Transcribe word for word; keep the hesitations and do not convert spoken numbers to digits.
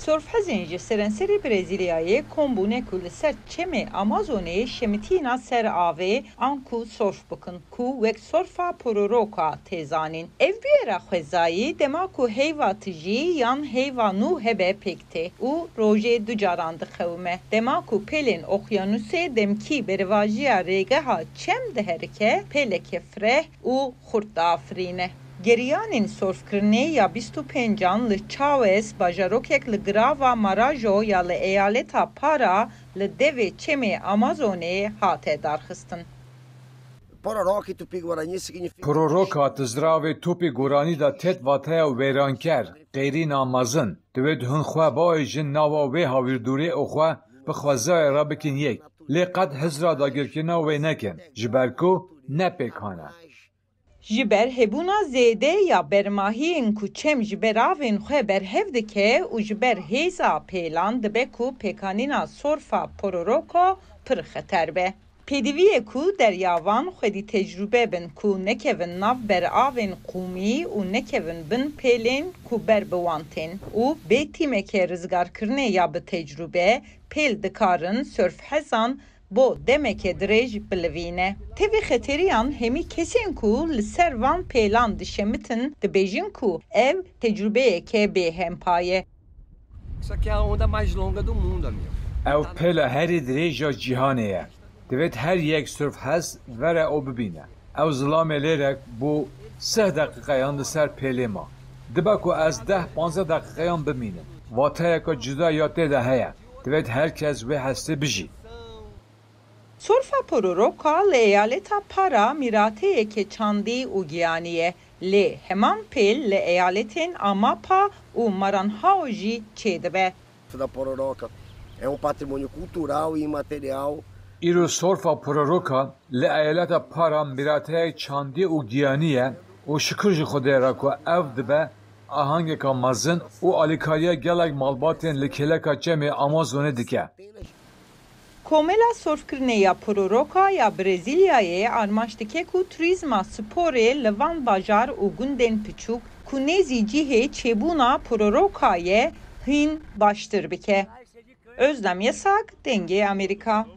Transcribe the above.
Surfhezên ji serenserê Brezîlyayê kom bûne ku li ser çemê Amazonê şemitîna ser avê an ku surf bikin, ku wek Surfa Pororoca tê zanîn. Ev bûyera xwezayî dema ku heyva tijî yan heyva nû hebe pêk tê û rojê du caran diqewime. Dema ku pêlên oqyanûsê demkî berevajiya rêgeha çem diherike, pêleke fireh û xurt diafirîne. Geriyanên surfkirinê ya bîst û pêncan li Chawes, bajarokek li girava Marajo ya li eyaleta Para, li devê çemê Amazonê hate darxistin. Pororoca em Tupi-Guarani significa. Pororoca di ziravê Tupi-Guarani de têt vateya wêranker, qêrîna mezin. Divêt hûn xwe biajin nava wê hawîrdûrê û xwe bi xwezayê re bikin yek. Lê qet hizra dagirkirina wê nekin, ji ber ku ne pêkan e. Ji ber hebûna zêde ya bermahiyên ku çem ji ber avên xwe berhev dike û ji ber hêza pêlan, dibe ku pêkanîna Surfa Pororoca pir xeter be. Pêdivî ye ku deryavan xwedî tecrûbe bin ku nekevin nav beravên qûmî û nekevin bin pêlên ku ber bi wan tên û bê tîmeke rizgarkirinê ya bi tecrûbe, pêl dikarin surfhezan bo demeke dirêj bilivîne. Tevî xeteriyan hemî kesên ku li ser van pêlan dişemitin dibêjin ku ev tecrûbeyeke bêhempa ye. Isso aqui é a onda mais longa do mundo, amigo. Ew pêla herî dirêj ya cîhanê ye. Divêt her yek surfhez vere û bibîne. Ew zilamê lêrek bo sih deqîqeyan li ser pêlê ma. Dibe ku ez deh panzdeh deqîqeyan bimînim. Wateyeke cuda ya tê de heye. Divêt her kes wê hestê bijî. Surfa Pororoca li eyaleta Para mîrateyeke çandî û giyanî ye, lê heman pêl li eyaletên Amapa û Maranhao jî çêdibe. Da Pororoca é um patrimônio cultural e imaterial. Îro Surfa Pororoca li eyaleta Para mîrateyek çandî û giyanî ye û şikir ji Xwedê re ku ev dibe ahengeka mezin û alîkariya gelek malbatên li kêleka çemê Amazonê dike. Komela surfkirinê ya Pororoca ya Brezîlyayê armanc dike ku turîzma sporê li van bajar û gundên piçûk ku nêzî cihê çêbûna Pororoca ye, hîn baştir bike. Özlem Yasak, Dengê Amerîka.